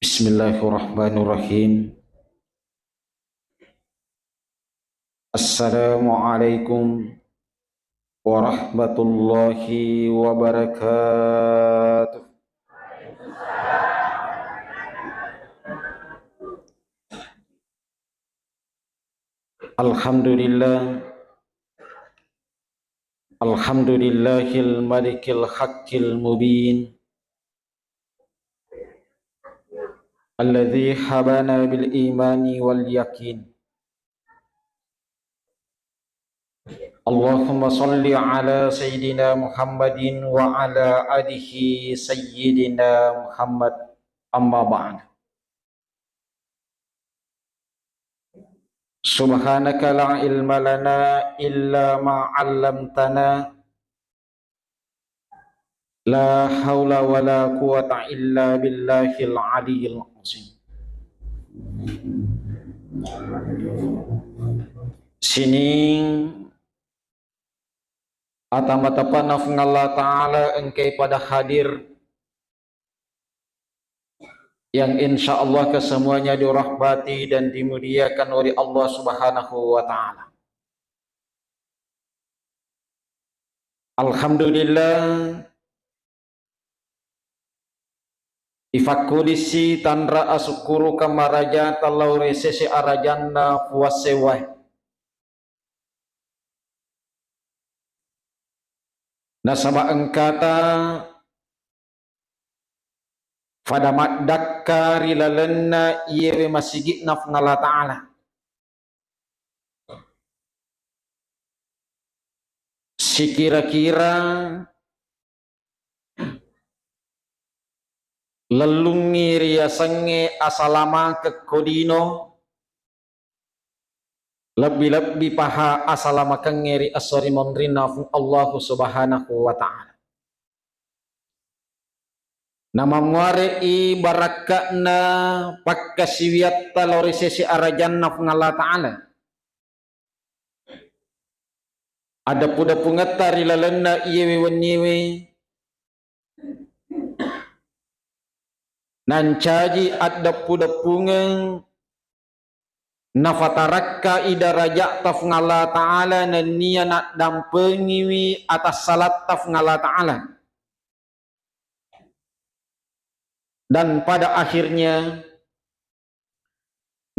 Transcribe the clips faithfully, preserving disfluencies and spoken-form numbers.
Bismillahirrahmanirrahim. Assalamualaikum warahmatullahi wabarakatuh. Alhamdulillah. Alhamdulillahil malikil haqqil mubin. Alladzi habana bil imani wal yakin. Allahumma salli ala sayyidina Muhammadin wa ala alihi sayyidina Muhammad. Amma ba'd. Subhanaka la ilma lana illa ma 'allamtana. La haula wa la quwwata illa billahil aliyyil azim. Sining ata matapana Puang Allah Ta'ala engkai pada hadir, yang insya Allah kesemuanya dirahmati dan dimuliakan oleh Allah Subhanahu wa Ta'ala. Alhamdulillah, ifakkodisi tanra asukkuruka maraja tallau ri sese arajanna Puang Sewwae. Nasaba engkata fada maddakka ri lalenna iyewe masigi'na Puang Allah Ta'ala. Sikira-kira lellungngi riasengnge asalamakekko lino, lebbi-lebbi paha asalamakengnge ri esso ri monrinna Puang Allahu Subhanahu wa Ta'ala. Namammuare'i barakka'na pakkasiwiatta lao ri sese arajanna Puang Allah Ta'ala. Addeppu-deppungetta ri lalenna iyewe wenniewe, nancaji addeppu-deppungeng, nafatarakkai daraja'ta Puang Allah Ta'ala nennia naddampengiwi atassalatta Puang Allah Ta'ala. Dan pada akhirnya,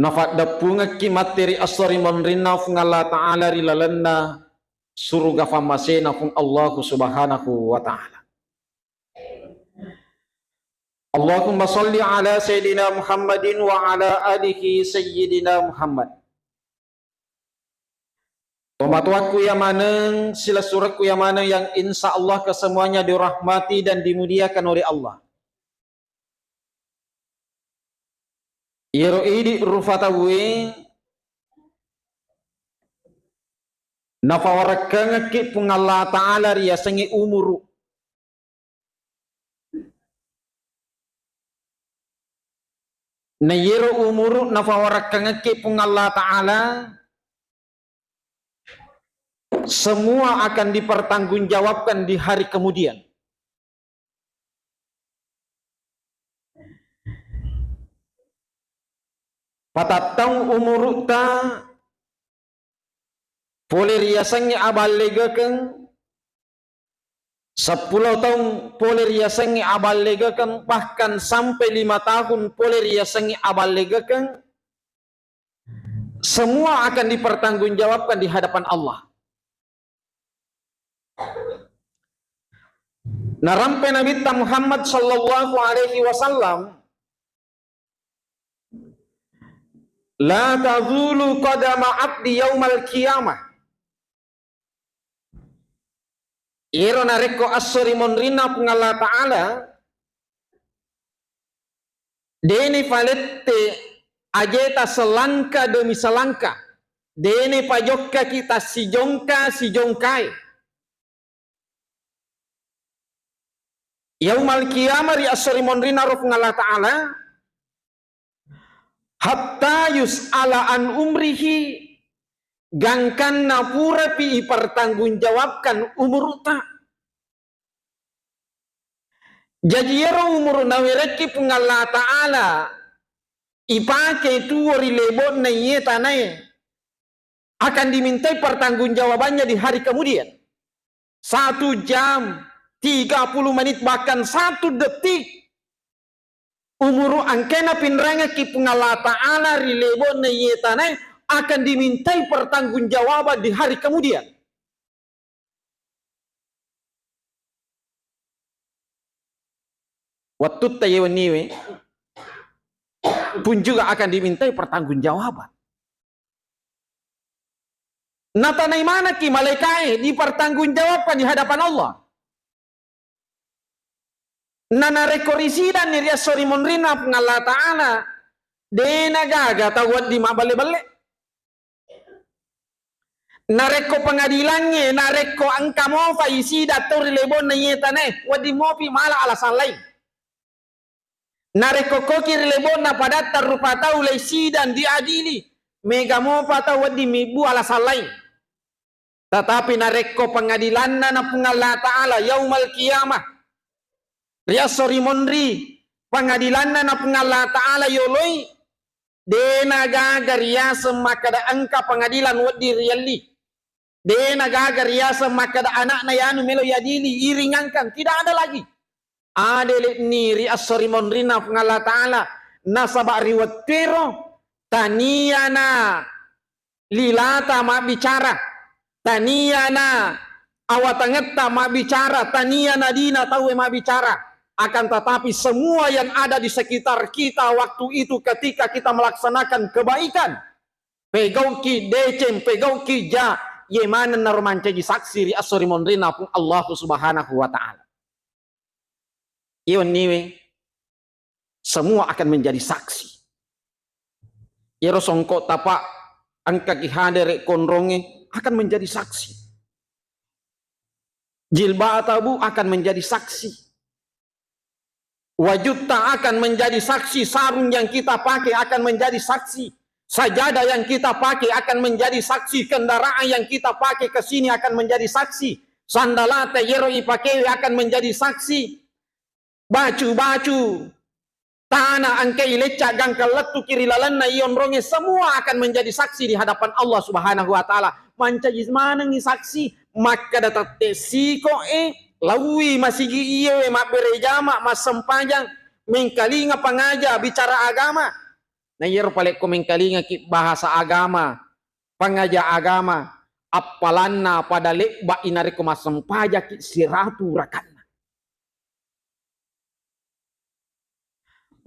nafaddeppungekki matti ri esso ri monrinna Puang Allah Ta'ala ri lalenna suruga fammasena Puang Allahu Subhanahu wa Ta'ala. Allahumma salli ala Sayyidina Muhammadin wa ala alihi Sayyidina Muhammad. Tomatoakku iya maneng, silessurekku iya maneng yang insya Allah kesemuanya dirahmati dan dimuliakan oleh Allah. Iyaro idi rufa tauwe nafawarekkangekki Puang Allah Ta'ala riasengnge umuru. Na iyaro umuru nafawarekkangekki Puang Allah Ta'ala, semua akan dipertanggungjawabkan di hari kemudian. Patattaung umurutta pole riasengnge aballegekeng, seppulo taung pole riasengnge aballegekeng, bahkan sampai lima tahun pole riasengnge aballegekeng, semua akan dipertanggungjawabkan di hadapan Allah. Narampe Nabitta Muhammad sallallahu alaihi wasallam, "La tazulu qadama abdi yaumal qiyamah." Iyaro narekko esso ri monrinna Puang Allah Ta'ala, deni palette ajeta selangka demi selangka, deni pajokkaki tassijongka sijongkae. Yaumal qiyamah ri esso ri monrinna ro Puang Allah Ta'ala, hatta yus'ala an umrihi, gangkanna purapi ipertanggungjawabkan umurutta. Jaji, iyaro umuru nawerekki Puang Allah Ta'ala ipake tuo ri lebo'na iye tanae, akan dimintai pertanggungjawabannya di hari kemudian. Satu jam, tiga puluh menit, bahkan satu detik. Umuru engkae napinrengekki Puang Allah Ta'ala ri lebo'na iye tanae akan dimintai pertanggungjawaban di hari kemudian. Wattutta iye wenniwe pun juga akan dimintai pertanggungjawaban. Natanai manekki malaikae, dipertanggungjawabkan di hadapan Allah. Na narekko risidanni ri esso ri monrinna Puang Allah Ta'ala, de' nagaga tau wedding mabballe-balle. Narekko pengadilangnge, narekko engka mofa isidang tau ri lebo'na iye tanae, wedding mopi mala alasan laing. Narekko koki ri lebo'na padatta rupa tau leisidang diadili, mega mopa tau wedding mibbu alasan laing. Tetapi narekko pengadilanna na Puang Allah Ta'ala yaumal qiyamah, ri esso ri monri, pengadilanna na Puang Allah Ta'ala yoloi, de' nagaga riaseng makkeda engka pengadilan wedding rielli. De' nagaga riaseng makkeda anakna yanu melo yadili, iringangkan. Tidak ada lagi. Adele'ni ri esso ri monrinna Puang Allah Ta'ala. Nasaba ri wettuero taniana lilata mabbicara, taniana awatangetta mabbicara, taniana dina tauwe mabbicara. Akan tetapi semua yang ada di sekitar kita waktu itu ketika kita melaksanakan kebaikan, pegauki deceng, pegauki ja, ye maneng naro mancaji saksi ri esso ri monrinna Puang Allahu Subhanahu wa Ta'ala. Iye wenniwe, semua akan menjadi saksi. Iyaro songkok tapa engkaki hadere konronge akan menjadi saksi. Jilbab tabu akan menjadi saksi. Wajutta akan menjadi saksi, sarung yang kita pakai akan menjadi saksi, sajadah yang kita pakai akan menjadi saksi, kendaraan yang kita pakai ke sini akan menjadi saksi, sandalata yero ipakewe akan menjadi saksi, baju-baju, tanah engka ilecca gangka lettuki ri lalenna iyonronge, semua akan menjadi saksi di hadapan Allah Subhanahu wa Ta'ala. Mancaji manengi saksi, makkeda tette siko e, laui masigi iyewe mabbere jama, massempajang, mengkalinga pangaja bicara agama. Na iyaro palekko mengkalingaki bahasa agama, pangaja agama, appalanna pada lebba inarekko massempajaki siratu rakanna.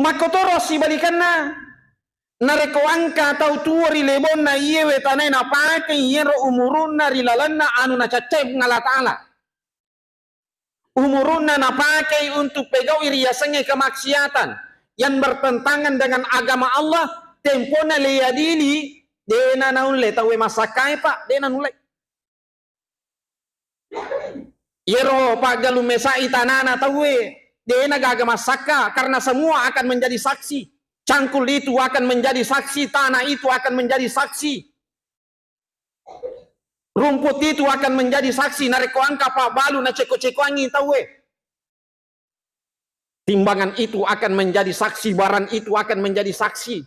Makkotoro sibalikanna, narekko engka tau tuo ri lebonna iyewe tanae napakei iyaro umuru'na ri lalenna anu nacaccai Puang Allah Ta'ala. Umuru'na napakei untuk pegau'i riasengnge kemaksiatan yang bertentangan dengan agama Allah, tempona leiadili, de'na naulle tauwe massakkae, Pak, de'na nulle. Iyaro paggalung mesa'i tanana tauwe, de'na gaga massakka, karena semua akan menjadi saksi. Cangkul itu akan menjadi saksi, tanah itu akan menjadi saksi. Rumput itu akan menjadi saksi, narekko engka pabbalu naceko-cekoangngi tauwe. Timbangan itu akan menjadi saksi, barang itu akan menjadi saksi.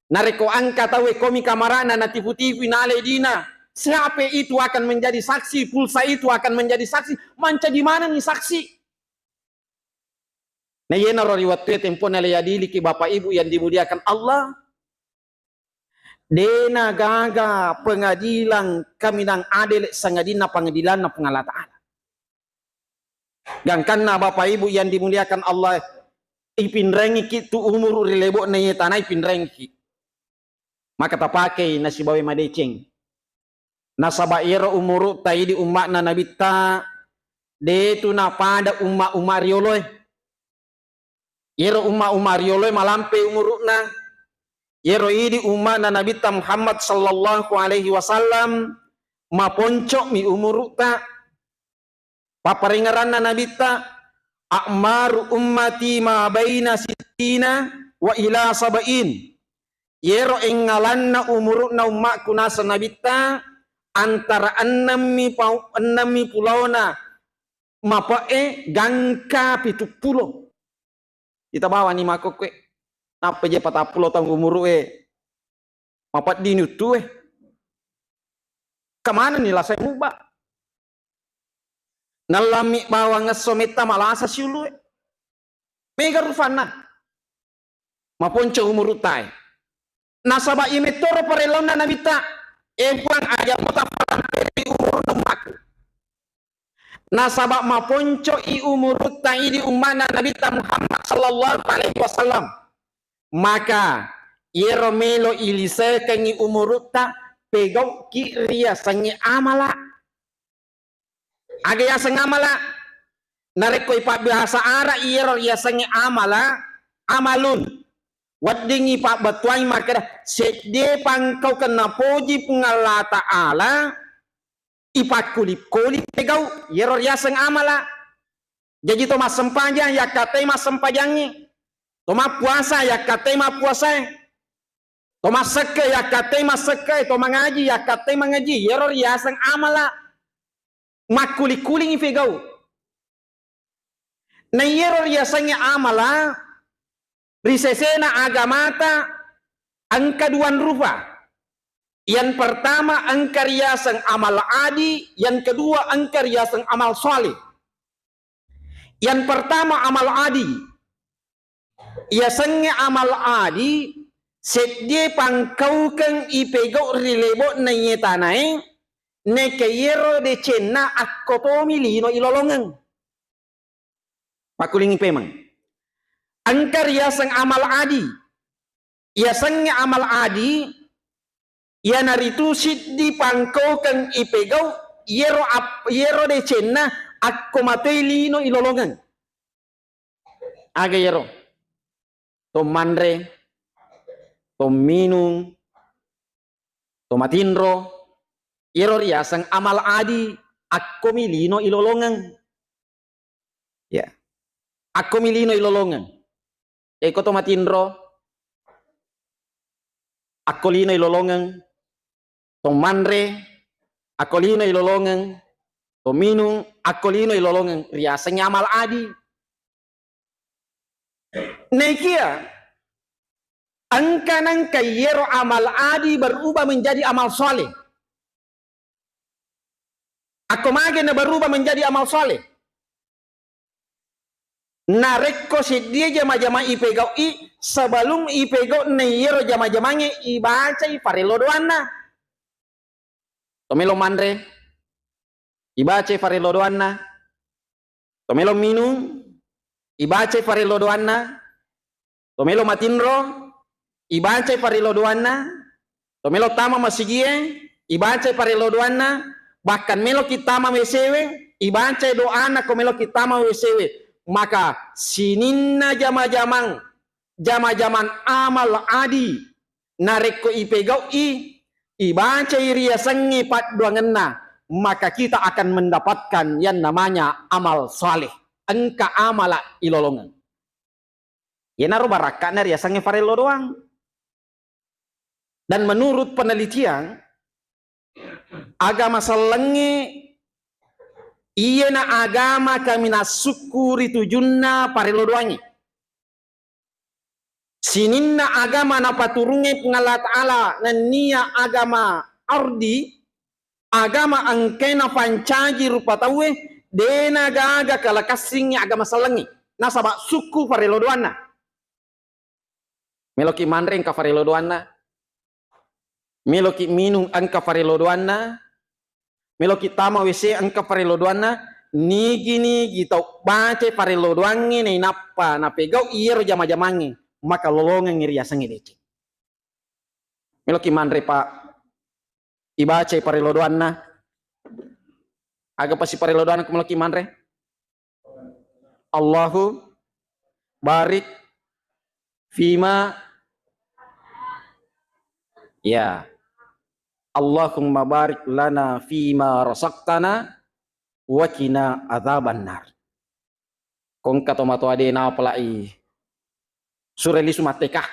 Narekko engka tauwe komi kamarana natipu-tipui nalai dina, siapa itu akan menjadi saksi, pulsa itu akan menjadi saksi, mancaji manenni saksi. Na iyenaro ri wettue tempona leiadiliki Bapak Ibu yang dimuliakan Allah, de'na gaga pengadilan kaminang adele sangadinna pengadilanna Puang Allah Ta'ala. Gangkanna Bapak Ibu yang dimuliakan Allah, ipinrengiki tu umuru ri lebo'na iye tana ipinrengiki. Maka tapakei nasibawa madeceng. Nasaba iyaro umuru'ta idi umma'na Nabitta, de'tu napada umma-umma rioloe. Iyaro umma-umma rioloe malampe umuru'na. Iyaro idi umma'na Nabitta Muhammad sallallahu alaihi wasallam, maponco'mi umuru'ta. Papparengngeranna Nabitta, "A'maru ummati ma baina sittina wa ila sab'in." Iyero engngalanna umuru'na ummakku naseng Nabitta, antara ennemmi pau-, ennemmi pulona mape'e gangka pituppulo. Ita bawani makkokkoe. Nappa je patappulo taung umuru'e. Mapeddini uttue. Kamanani lasai mubba. Nallammi bawang esso metta malasa siulue. Mega rufanna. Maponco umuruttae. Nasaba imettoro parellonna Nabitta, e Puang, aja mutapparampe ri umurunna ummakku. Nasaba maponco i umurutta idi ummana Nabitta Muhammad sallallahu alaihi wasallam. Maka iyero melo ilisekengngi umurutta, pegau'ki riasengnge amala. Aga yaseng amala? Narekko ipabbahasa Ara iyero riasengnge amala, amalun. Weddingngi pabbettuangngi makkeda, seddie pangkaukeng napoji Puang Allah Ta'ala, ipakkuli-kuli pegau, iyero riaseng amala. Jaji to massempajang, yakkattai massempajangnge. To mappuasa, yakkattai mappuasae. To massekke, yakkattai massekke. To mangaji, yakkattai mangaji. Iyero riaseng amala. Makkuli-kulingngi pegau. Na iyero riasengnge amala, ri sesena agamata engka duan rupa. Yang pertama engka riaseng amal adi, yang kedua engka riaseng amal saleh. Yang pertama amal adi. Yasengnge amal adi, seddie pangkaukeng ipegau ri lebo'na iye tanae, neke iyero decenna akko tomi lino ilolongeng. Makkulingngi pemeng. Engka riaseng amal adi. Yasengnge amal adi, iyanaritu siddi pangkaukeng ipegau, iyero ap-, iyero decenna akko matoi lino ilolongeng. Aga iyero? To manre, to minung, to matinro, iyero riaseng amal adi, akkomi lino ilolongeng. Ya. Akkomi lino ilolongeng. Eko to matinro, akko lino ilolongeng. To manre, akko lino ilolongeng. To minung, akko lino ilolongeng. Riaseng amal adi. Naikia engka nangka iyero amal adi berubah menjadi amal saleh. Akko mage na berubah menjadi amal saleh? Narekko seddie jama-jama ipegau'i, sebelum ipegau na iyero jama-jamangnge ibacai farello doanna. To melo manre, ibacai farello doanna. To melo minung, ibacai farello doanna. To melo matinro, ibacai farello doanna. To melo tama masigie, ibacai farello doanna. Bahkan meloki tama W C we, ibacai doana ko meloki tama W C we. Maka sininna jama-jamang, jama-jamang amal adi, narekko ipegau'i, ibacai riasengnge paddoangenna, maka kita akan mendapatkan yang namanya amal saleh. Engka amala ilolongeng. Iyanaro barakka'na riasengnge farello doang. Dan menurut penelitian, agama sellengnge iyena agama kaminang sukku ri tujunna farello doangnge. Sininna agama napaturungnge Puang Allah Ta'ala nennia agama ardi, agama engkae napancaji rupa tauwe, dena gaga kalakassingngi agama sellengngi. Nasaba sukku farello doanna. Meloki manre engka farello doanna. Meloki minung engka farello doanna. Meloki tama W C engka farello doanna. Nigi-nigi tau bacai farello doangnge nainappa napegau iyero jama-jamangnge, maka lolongengngi riasengnge deceng. Meloki manre, Pak, ibacai farello doanna. Aga pasi farello doanna ku meloki manre? Allahu barik fima, ya. Allahumma barik lana fima razaqtana wa qina adzabannar. Ko engka tomatoa de napalai sure lisu matteka.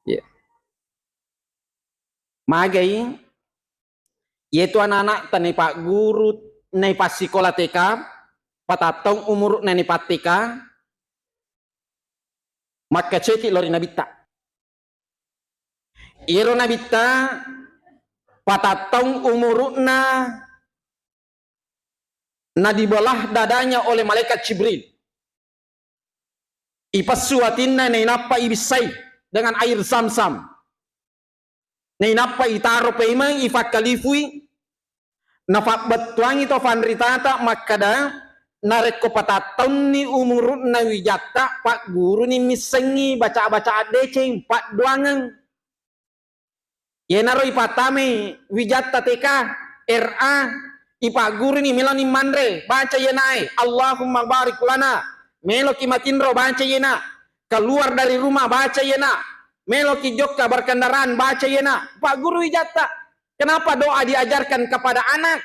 Ya. Magai, iyetu anak-anak tani pagguru naipassikola T K, patattaung umuru'na naipa-T K, makkacoeki lao ri Nabitta. Iyaro Nabitta patattaung umuru'na, nadibelah dadanya oleh malaikat Jibril. Ipessu atinna, nainappa ibissai dengan air Zam-Zam. Nainappa itaro paimeng, ifakkalifui, nafabbettuangi to fanritata makkada, narekko patattaunni umuru'na wijatta, pagguruni missengngi baca-baca addeceng, paddoangeng. Iyanaro ipattamai wijatta T K, R A, ipagguruni, meloni manre, baca iyanae, Allahumma barik lana, meloki matinro, baca iyana, keluar dari rumah, baca iyana, meloki jokka berkendaraan, baca iyana, pagguru wijatta. Kenapa doa diajarkan kepada anak?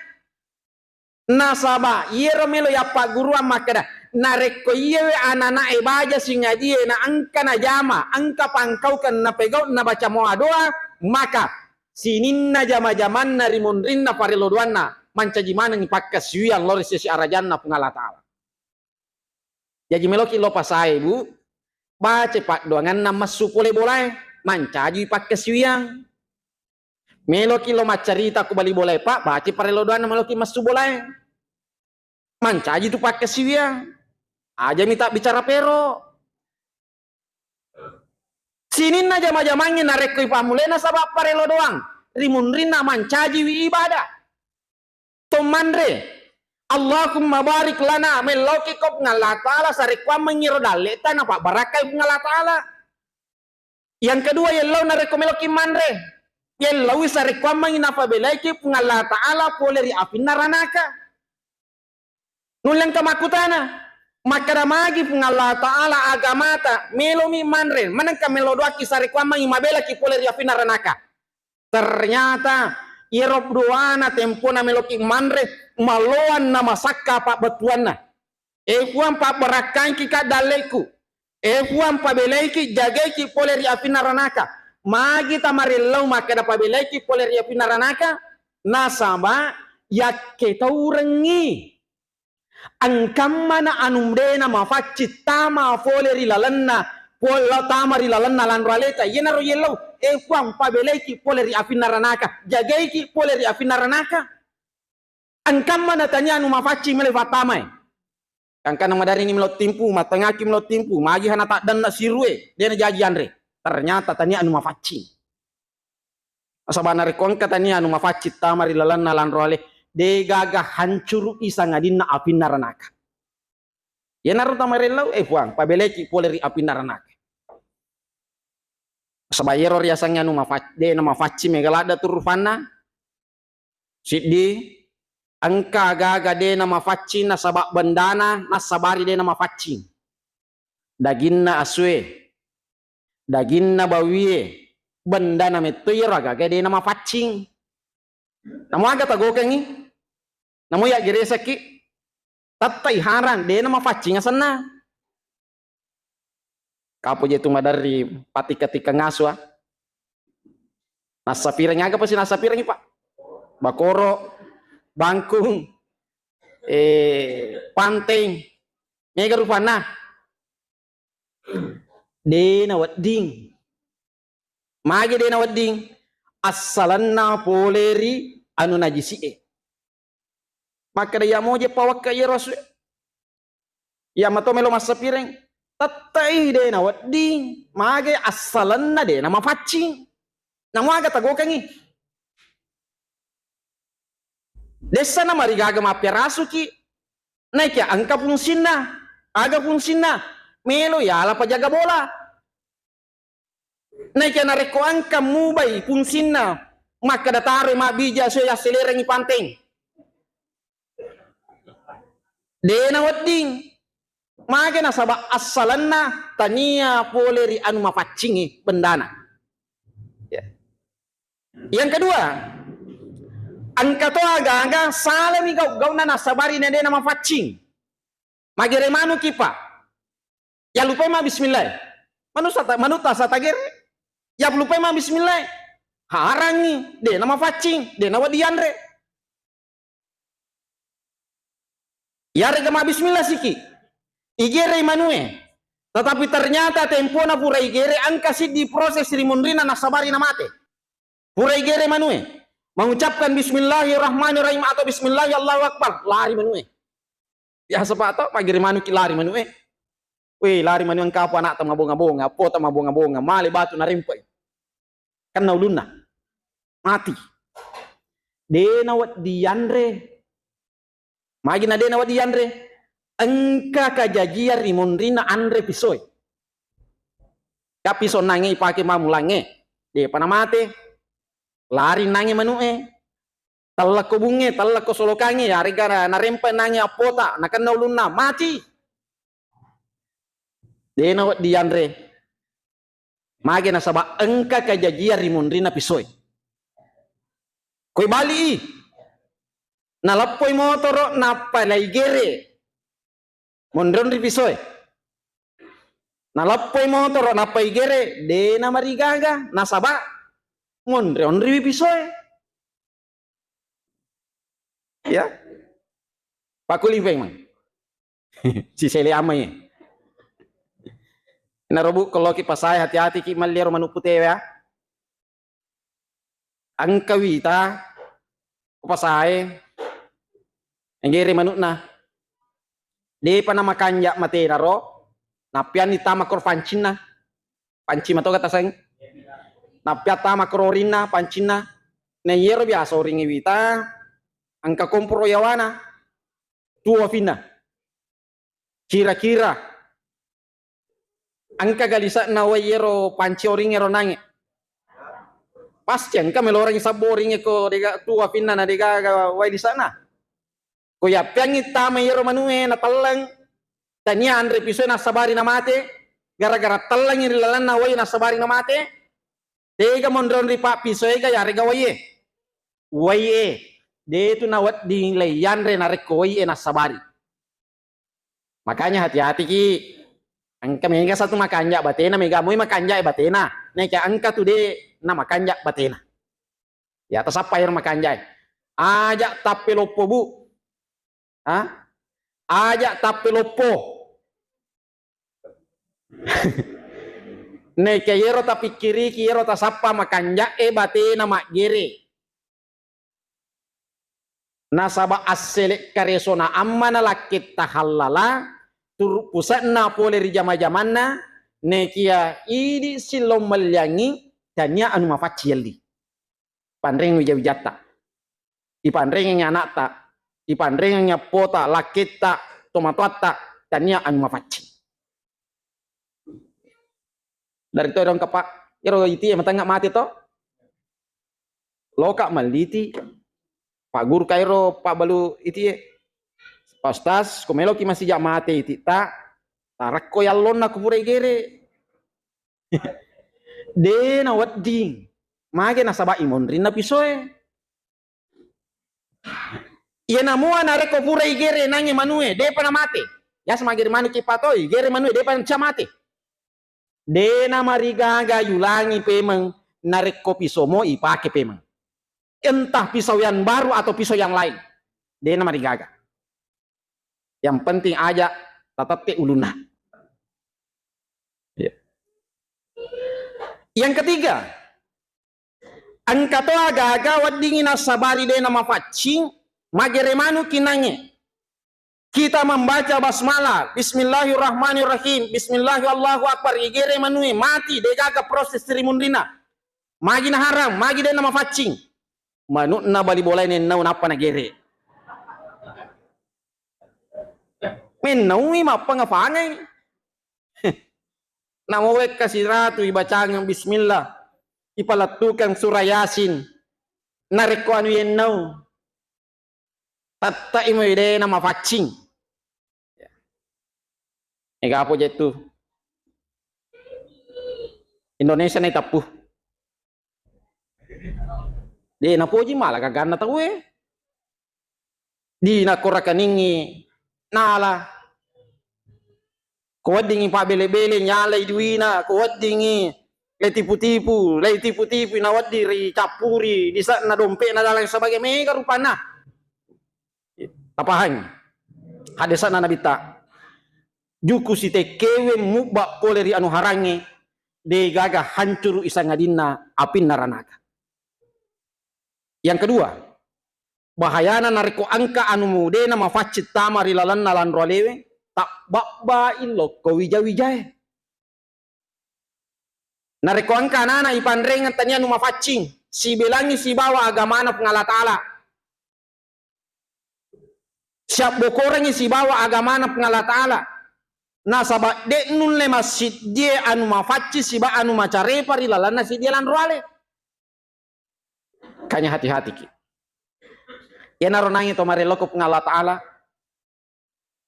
Nasaba iyaro melo yappagguruang makkeda, narekko iyewe anana'e baja singajie na engka najama, engka pangkaukeng napegau nabaca mua doa, maka sininna jama-jamanna ri munrinna parello doanna mancaji manengngi pakkasiwiang lao ri sesi arajanna Puang Allah Ta'ala. Jaji meloki lo pasae, Bu, baca paddoanganna messu pole bolae, mancaji pakkasiwiang. Meloki lo maccarita ku bali bolae, Pak, baca parello doanna meloki messu bolae. Mancaji tu pakkasiwiang. Aja mita bicara pero. Sininna jama-jamangnge narekko ipammulena sabab parello doang, ri munrinna mancajiwi ibadah. To manre, Allahumma barik lana, melloki ko Puang Allah Ta'ala sarekkuammengngi ro dalle'ta, napabbarakkai Puang Allah Ta'ala. Yang kedua, yellau narekko meloki manre, yellaui sarekkuammengngi napabelaiki Puang Allah Ta'ala pole ri apinna ranaka. Nulle engka makkutana, makkeda magi Puang Allah Ta'ala agamata, melomi manre, manengka melo doakki sarekkuammengngi mabelaki pole ri apinna ranaka. Ternyata iyaro doana tempona meloki manre, maloang na masakka pabbettuanna. E Puang, pabbarakkaiki ka dalle'ku. E Puang, pabelaiki, jagaiki pole ri apinna ranaka. Magi tamarellau makkeda pabelaiki pole ri apinna ranaka? Nasaba yakketaurengngi engkammana anu de namafaccing tama pole ri lalenna, pole tama ri lalenna lanro aleta. Iyanaro yellau, e Puang, pabelaiki pole ri apinna ranaka, jagaiki pole ri apinna ranaka. Engkamma natania anu mafaccing melo fattamae. Gangkanna madarini melo timpu, mattangaki melo timpu, magi hana taddanna sirue, de najaji anre. Ternyata tania anu mafaccing. Nasaba narekko engka tania anu mafaccing tama ri lalenna lanro ale, de gaga hancuru'i sangadinna apinna ranaka. Iyanaro tamarellau, e Puang, pabelaiki pole ri apinna ranaka. Nasaba iyaro riasengnge anu mafac-, de namafaccing mega ladde tu rupanna. Siddi, engka aga-aga de namafaccing nasaba bendana nassabari de namafaccing. Daginna asue, daginna bawie, bendana metto iyaro aga-aga de namafaccing. Namo aga tagokengngi? Namo yaggeresekki? Tettai harang, de namafaccing asenna. Kapo je tu maderri patikka-tikka ngasu, ah. Nassapireng aga pasti nassapirengngi, Pak? Bakoro, bangkung, eh, panteng. Mega rupanna. De nawedding. Magi de nawedding? Assalenna pole ri anu najisi'e. Makkeda, iya moje pawakka iyaro asue. Iya mato melo massapireng. Tettai de nawedding. Mage assalenna de namafaccing. Namo aga tagokengngi? Dessa namarigaga mappiarasuki. Naikia engka fungsinna. Aga fungsinna? Melo yala pajaga bola. Naikia narekko engka mubai fungsinna, makkeda taroi mabbija sio yasselerengngi panteng. De nawedding. Mage nasaba assalenna tania pole ri anu mafaccingngi bendana. Ya. Yang kedua, engka to aga-aga salami gau-gauna nasabari na de namafaccing. Magere manuki, Pak. Yallupai ma bismillah. Manusa ta-, manutta sa tagere. Yallupai ma bismillah. Harangngi, de namafaccing, de nawedding yanre. Iyarega mabbismillah siki, igerei manue. Tetapi ternyata tempona pura igere, engka siddi proses ri munrinna nassabari namate. Pura igere manue, mengucapkan bismillahirrahmanirrahim atau bismillah Allahu akbar, lari manue. Biasa pa to, maggere manuki lari manue. Weh, lari manue, engka apa anakta mabonga-bonga, appota mabonga-bonga, male batu narempe. Kenna ulunna. Mati. De nawedding yanre. Magi na de nawedding yanre? Engka kajajiang ri munrinna anre pisoe. Ka piso nange ipake mammulangnge, depa namate. Lari nange manu'e. Tellekko bungnge, tellekko solokangnge, yarega na-, narempe nange appota, nakenna ulunna, mati. De nawedding yanre. Mage nasaba engka kajajiang ri munrinna pisoe. Koi bali i. Naleppoi motoro nappa laigere. Monri-onri pisoe. Naleppoi motoro nappa igere, de namarigaga nasaba monri-onriwi pisoe. Ya. Pakuli pemeng. Sisele amai. Narobu kelloki pasae, hati-hati ki malliaro manuk putewe ya. Engka wita pasae, enggere manukna. Depa namakanja matena ro, nappianni tama koro pancinna. Panci matoga taseng. Nappiattama kororinna pancinna. Na iyero biasa oringnge wita, engka komporo yawana, tuo afinna. Kira-kira engka ga lise'na wai iyero panci oringnge ro nange? Pasti engka melorengngi sabbu oringnge ko dega tuo afinna na degaga wai lise'na. Ko yappiangngi tama iyaro manue natelleng, tania anre pisoe nassabari namate, gara-gara tellengngi ri lalenna waie nassabari namate, tega monri-onri pappisoega yarega waie. Waie, detu nawedding leiyanre narekko waie nassabari. Makanya hati-hati ki, engka mega satu makanja batena, mega moi makanja batena, naika engka tu de namakanja batena. Ya, tasappa ero makanjae. Aja tappe loppo, Bu. Ha? Aja tappe loppo. Neke yero tapikkiriki, yero tasappa makanjae batena maggere. Nasaba assele karesona amma na lakketta hallala, turu puse'na pole ri jama-jamanna, nekia idi sillong melliangngi tania anu mafaccing yelli. Panreng wija-wijatta, ipanrengengngi anakta, ipanrengengngi appota, lakketta, tomatoatta, tania anu mafaccing. Dari to dong kepa, ero itie matengnga mate to. Loka malliti, Pak Guru kairo pabbalu itie. Pak Ustaz, ko meloki masija mate iti ta, tarakko yallonna kupura igere. De nawedding. Mage nasaba imonrinna pisoe. Iyana mua narekko pura igere nange manue, depa namate. Yas magere manuki patoi, igere manue, depa nca mate. De namarigaga yulangi pemeng narekko pisomo ipake pemeng. Entah pisau yang baru atau pisau yang lain. De namarigaga. Yang penting aja tatette ulunna. Ya. Yang ketiga, engka to aga-aga weddingngi nassabari de namafaccing, magere manuki nange. Kita membaca basmalah, bismillahirrahmanirrahim, bismillah, Allahu akbar, igere manue, mati, degaga proses ri munrinna. Magi naharam, magi de namafaccing. Manukna bali bolae nennau nappa nagere. Mennaui mappangafangai. Namo wekka siratu ibacangeng bismillah, ipalettukeng surah Yasin. Narekko anu yennau, tatta'i mo de namafaccing. Ega apa jettu? Indonesia na itappu. De napoji mala gaganna tauwe. Di nakko rakaningngi nala. Ko weddingngi pabbele-bele nyalai duina, ko weddingngi le tipu-tipu, le tipu-tipu na wedding ricappuri di sana dompe'na dan lain sebagainya, mega rupanna. Tapahangi. Hadesana Nabitta, juku sitekkewe mubba pole ri anu harangnge, de gaga hancuru isangadinna apinna ranaka. Yang kedua, bahayana narekko engka anu mudena mafaccing tama ri lalenna lanro alewe, tabbabbai lokko wija-wijae. Narekko engka anana ipanrengeng tania anu mafaccing, sibelangi sibawa agamana Puang Allah Ta'ala. Siabbokorengngi sibawa agamana Puang Allah Ta'ala. Nasaba de nulle massiddie anu mafaccing siba anu macarepa ri lalenna siddie lanro ale. Kanya hati-hatiki. Iyanaro nangi to marelloko Puang Allah Ta'ala,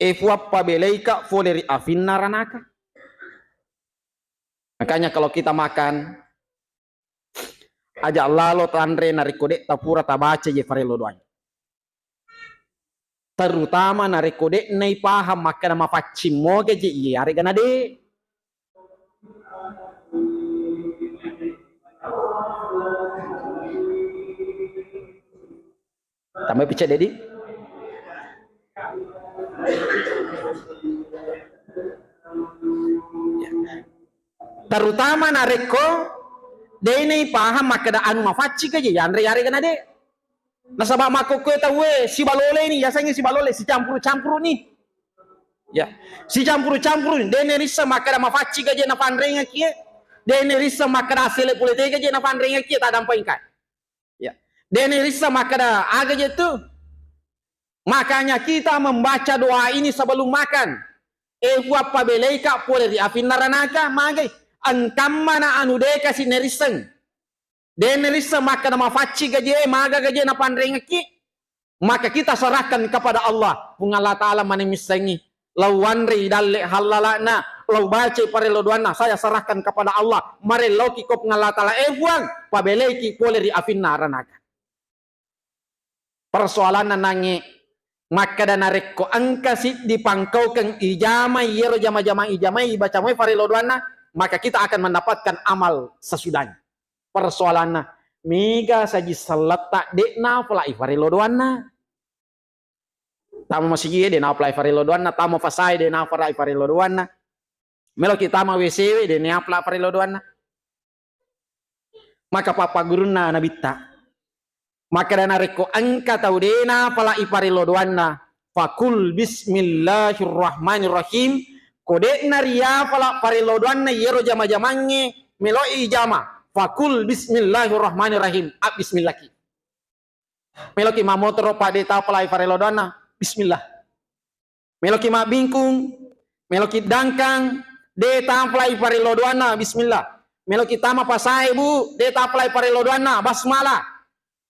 e Puang pabeleika pole ri afinna ranaka. Makanya kalau kita makan, aja lalo tanre narekko de tapura tabaca je farello doang. Terutama narekko de'na ipahang makkeda mafaccing moga je iye, arega na de. Tambai picca, Dedi. Terutama narekko de'na ipahang makkeda anu mafaccing ka je yanre, arega na de. Nasaba makkokkoe tauwe sibaloleni, yasengnge sibalole, sicampuru-campuruni. Ya, sicampuru-campuruni. De nerisseng makkeda mafaccing ka je napanrengekki e. De nerisseng makkeda assele pole tega je napanrengekki e, tadampai engka. Ya. De nerisseng makkeda aga je tu. Makanya kita membaca doa ini sebelum makan. E Puang, pabeleika pole ri afinna ranaka, magai. Engkammana anu de kasi nerisseng. De nerisseng makkeda mafaccing ka je, maga ka je napanrengekki, maka kita serahkan kepada Allah. Puang Allah Ta'ala mani missengngi. Lau wanrei dalle hallala'na, lau bacai parello doanna, saya serahkan kepada Allah. Marelloki ko Puang Allah Ta'ala, e Puang, pabeleiki pole ri afinna ranaka. Persoalanna nangnge makkeda narekko engka siddi pangkaukeng ijamai, yero jama-jama ijamai, ibaca moi farello doanna, maka kita akan mendapatkan amal sesudahnya. Persoalanna, mega saji selletta de nafalai farello doanna. Tama masigi e de nafalai farello doanna, tama fasae de nafalai farello doanna. Meloki tama W C we de nafalai farello doanna. Maka pappagurunna Nabitta, makkeda narekko engka tau de nafalai farello doanna, fakul bismillahirrahmanirrahim. Ko de'na riafala farello doanna yero jama-jamangnge, meloi ijama, fakul bismillahirrahmanirrahim. Abbismillaki. Meloki mammotoro pa de tafalai farello doanna, bismillah. Meloki mabbingkung, meloki dangkang, de tafalai farello doanna, bismillah. Meloki tama pasae, Bu, de tafalai farello doanna, basmalah.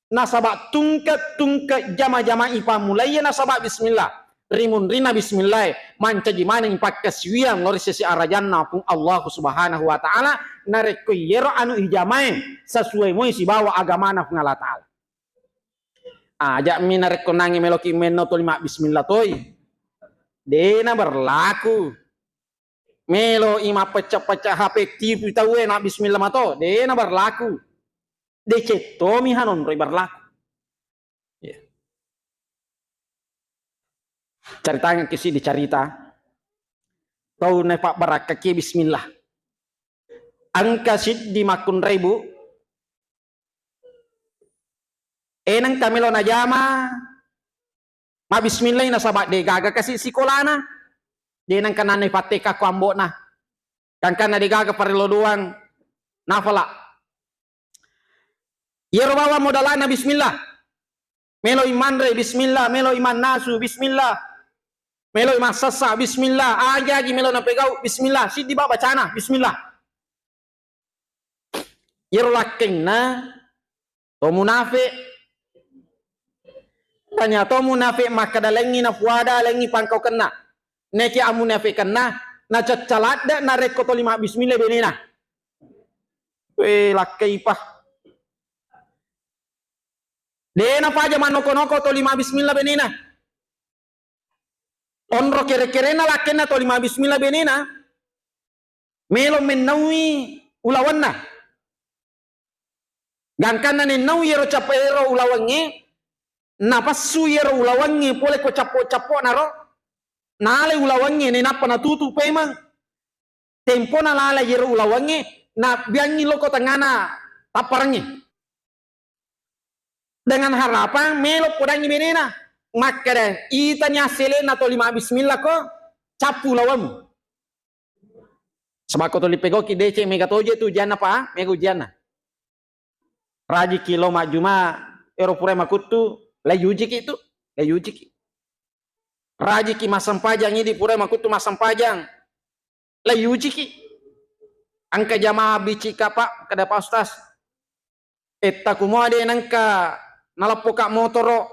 Nasaba tungke-tungke jama-jama ipammulaiye nasaba bismillah. Rimunrinna bismillah e, mancaji maneng pakkasiwiang lao ri sese arajanna Puang Allah Subhanahu wa Ta'ala, narekko iyero anu ijamae sesuai moi sibawa agamana Puang Allah Ta'ala. Aja'mi narekko nangnge meloki menno toli mabbismillah toi. Dena berlaku. Melo i mappecca-pecca H P, tipu tauwe na bismillah mato, dena berlaku. Decettomi hanonroi berlaku. Iya. Caritangekki siddi carita. Tau napabbarakkaki bismillah. Engka siddi makkunrai, Bu. E, nengka melo najama mabbismillah nasaba de gaga kasi sikolana. De nengka nanne patteka ko ambo'na. Gangkanna de gaga parello doang nafala. Iyaro bawang modalana bismillah. Meloi manre, bismillah. Meloi mannasu, bismillah. Meloi massessa, bismillah. Agi-agi melo napegau, bismillah. Siddi ba bacana, bismillah. Iyaro lakkenna to munafe. Tanya to munafe makkeda lengngi nafuada, lengngi pangkaukenna. Neki ammunafekenna, nacacca ladde narekko toli mabbismillah benena. We, lakkaipa. De napaja manoko-noko toli mabbismillah benena. Onro kere-kerena lakkenna toli mabbismillah benena. Melo mennaui ulawenna. Gangkanna nennau yero cap-, ero ulawengnge, napassu yero ulawengnge pole ko cappo-capponaro, nalai ulawengnge, nainappa natutu pemeng. Tempona lalai iyaro ulawengnge, nabbiangngi loko tengngana tapparengnge. Dengan harapan melo podangngi benena. Makkeda, itani assele'na toli mabbismillah ko, cappu ulawemmu. Sebab ko toli pegoki deceng mega toje tu ujianna, Pak, mega ujianna. Rajiki lo majjuma, ero purai makuttu, lai ujiki tu, lai ujiki. Rajiki massempajang, idi purai makuttu massempajang, lai ujiki. Engka jamaah bicika, Pak, kada Pak Ustaz. Etta kumua de nengka naleppoka motoro,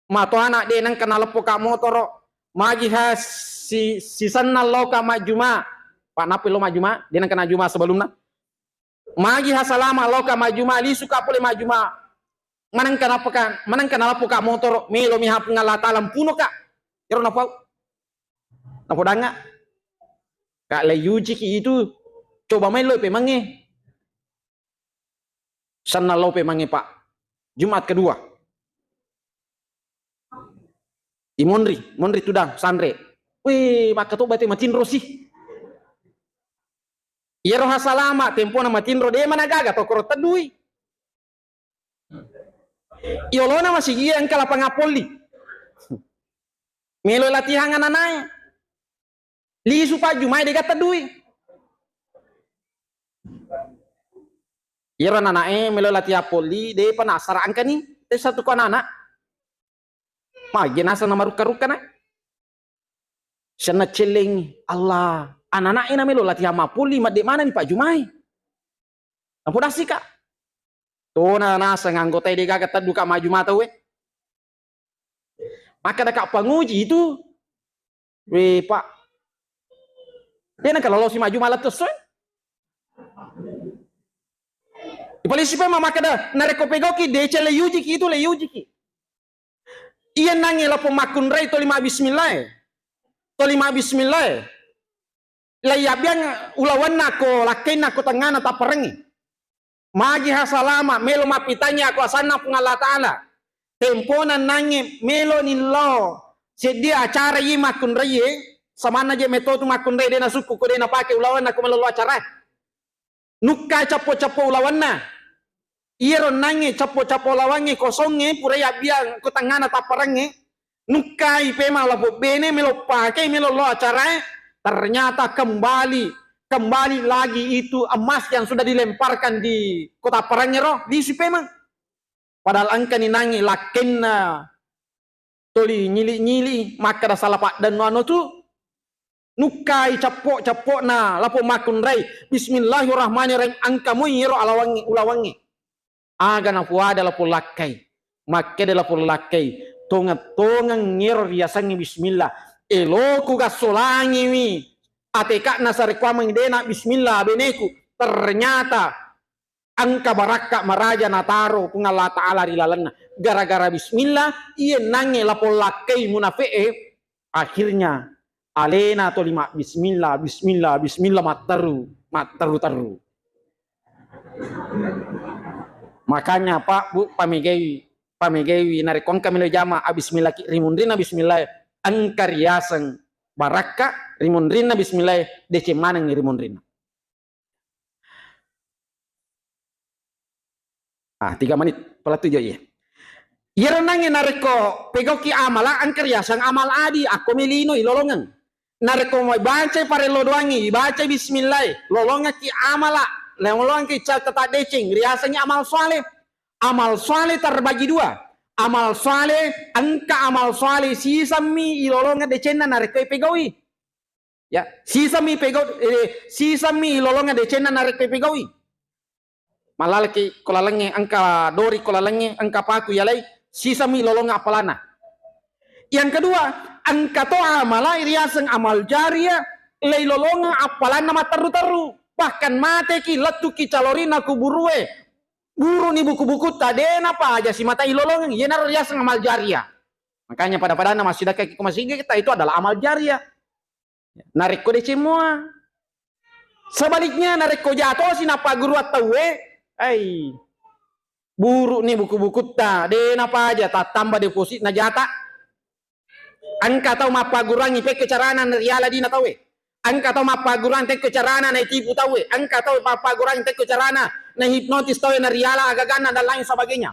matoana de nengka naleppoka motoro, magi ha si, sisenna loka majjuma, Pak, nappi lo majjuma, de nengka najjuma sebelumna. Magi ha salama loka majjuma, lisuka pole majjuma. Manengka napaka, manengka naleppoka motoro, melo mi ha Puang Allah Taala mpunoka. Ero napau. Napodangnga. Ka lai ujiki itu, coba mai lo pemangnge. Senna lo pemangnge, Pak. Jumat kedua. Imonri, monri tudang, sanre. Wih, makkatoba te matinro sih. Iyaro ha salama, tempona matinro, de managaga tokoro teddui. Yolona masigi engka lapang appolli. Melo latihan ananae. Lisu pajjumai de gatta dui. Iyaro anana'e melo latihan polli, depa nassara engkani, tessa tu ko anana. Magi naseng namarukka-rukka na. Senna cellengi, Allah, anana'e na melo latihan mappolli, madde manani pajjumai. Napodasika. Tona naseng anggotae de gaga tedduka majjuma tauwe. Makkedaka panguji itu, "We, Pak, de nengka lolosi majjuma lettu essoe." Ipalisi pe makkeda, narekko pegoki deceng le yujiki itu, le yujiki. Iya nangnge lapong makkunrai toli mabbismillae. Toli mabbismillae. Laiyabbiang ulawenna ko lakkainna ko tengngana tapparengnge. Magi ha salama, melo mappitangngi ko asanna Puang Allah Ta'ala. Tempona nangnge melo nillo seddi acara iye makkunraiye, samanna je metotu makkunrai de nasukku ko de napake ulawenna ko melo lo acara. Nukkai cappo-cappo ulawenna. Iyaro nangnge cappo-cappo ulawengnge kosongnge purai abbiang ko tengngana tapparengnge, nukkai pemang lapong bene melo pakei melo lo acarae, ternyata kembali, kembali lagi itu emas yang sudah dilemparkan di ko tapparengngero, lisu pemang. Padahal engkani nangnge lakkenna toli nyili-nyili, makkeda sala paddenno anu tu, nukkai cappo-cappo'na lapong makkunrai, "Bismillahirrahmanirrahim," engka moi iyaro alawangnge, ulawangnge. Aga napuada lapong lakkai, makkeda lapong lakkai, "Tongeng-tongeng iyaro riasengnge bismillah, eloku gassolangiwi ateka'na sarekkuameng dena bismillah beneku, ternyata engka barakka maraja nataro Puang Allah Ta'ala ri lalenna. Gara-gara bismillah, iye nangnge lapong lakkai munafe'e, akhirnya alena toli mabbismillah, bismillah, bismillah, matteru, matteru-teru." Makanya, Pak, Bu, pamegaiwi, pamegaiwi, narekko engka melo jama, abismillahki, rimunrinna bismillah, engka riaseng barakka, rimunrinna bismillah, deceng maneng rimunrinna. Ah, tiga menit, pala tujuh, iya. Iyaro nangnge narekko pegauki amala, engka riaseng amal adi, akko melinoi lolongeng. Narekko mabacai parello doangnge, ibacai bismillah, lolongekki amala, lolongekki catata deceng, riasengngi amal saleh. Amal saleh terbagi dua. Amal saleh, engka amal saleh sisemmi ilolongeng decenna narekko ipegaui. Ya, sisemmi pegau, eh, sisemmi ilolongeng decenna narekko ipegaui. Malalaki ko lalengnge, engka dori ko lalengnge, engka paku yalai, sisemmi ilolongeng appalanna. Yang kedua, engka to amala riaseng amal jariah, leilolongeng appalanna matteru-teru. Bahkan mateki, lettuki calorina kuburue, buruni buku-bukutta, de napaja simata ilolongeng, iyanaro riaseng amal jariah. Makanya pada-padanna massidakkaki ko masigi kita, itu adalah amal jariah. Narekko deceng mua. Sebaliknya, narekko jatosi napaguruang tauwe, ai, buruni buku-bukutta, de napaja tattamba depositna jata. Engka tau mappagguruangngi pekko carana nariala dina tauwe. Engka tau mappagguruang tekko carana naitipu tauwe. Engka tau mappagguruang tekko carana nahipnotis tauwe nariala agaganna dan lain sebagainya.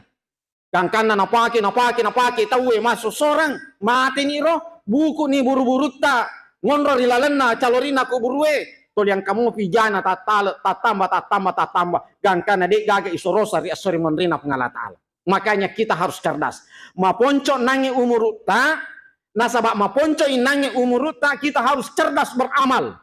Gangkanna napake, napake, napake tauwe massosorang, mateni ro, buku ni buru-burutta ngonro ri lalenna calorina kuburue, tuli engka mopi jana tattale, tattamba, tattamba, tattamba. Gangkanna de gaga isorosa ri esso ri monrina Puang Allah Ta'ala. Makanya kita harus cerdas. Maponco nangnge umurutta, nasaba maponco nangnge umurutta, kita harus cerdas beramal.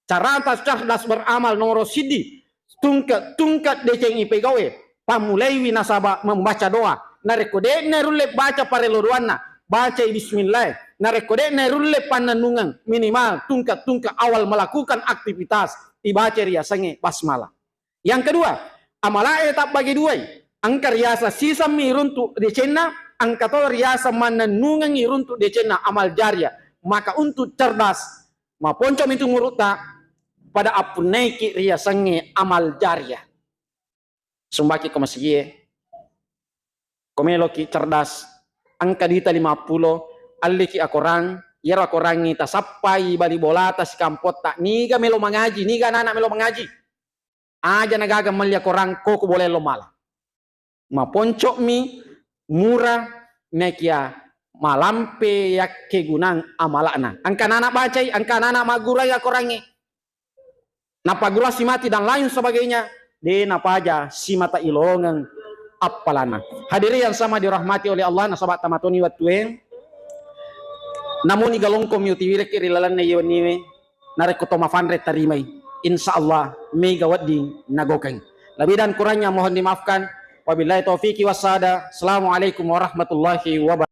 Carata cerdas beramal nomoro siddi, tungke-tungke deceng ipegawe, pammulaiwi nasaba membaca doa. Narekko de'na rulle baca parello doanna, bacai bismillah. Narekko de'na rulle pannennungeng, minimal tungke-tungke awal melakukan aktivitas, ibaca riasengnge basmalah. Yang kedua, amalae tabbagi duai. Engka riaseng sisemmi runtu decenna, engka to riaseng mannennungengngi runtu decenna, amal jariah. Maka untuk cerdas, maponcomi tu umurutta pada appunnaiki riasengnge amal jariah. Sumbaki ko masigie, ko meloki cerdas, engka duita lima pulo, alleki akorang, iyaro akorangngi tasappai bali bolata sikampotta, niga melo mangaji, niga anak-anak melo mangaji. Aja nagaga melli akorang, ko ku bolai lo mala. Maponco'mi, mura, naekia malampe yakkegunang amala'na. Engka anak-anak bacai, engka anak-anak maggurai akorangnge. Napagguruang simati dan lain sebagainya, de napaja simata ilongeng appalana. Hadirin yang sama dirahmati oleh Allah, nasaba tamatoni wettue. Namuni galongko mi utiwireki ri lalenna iye wenniwe, narekko to mafanre tarimai, insya Allah mega wedding nagokeng. Lebih dan kurangnya mohon dimaafkan. Wabillahi taufiqi wassada. Assalamualaikum warahmatullahi wabarakatuh.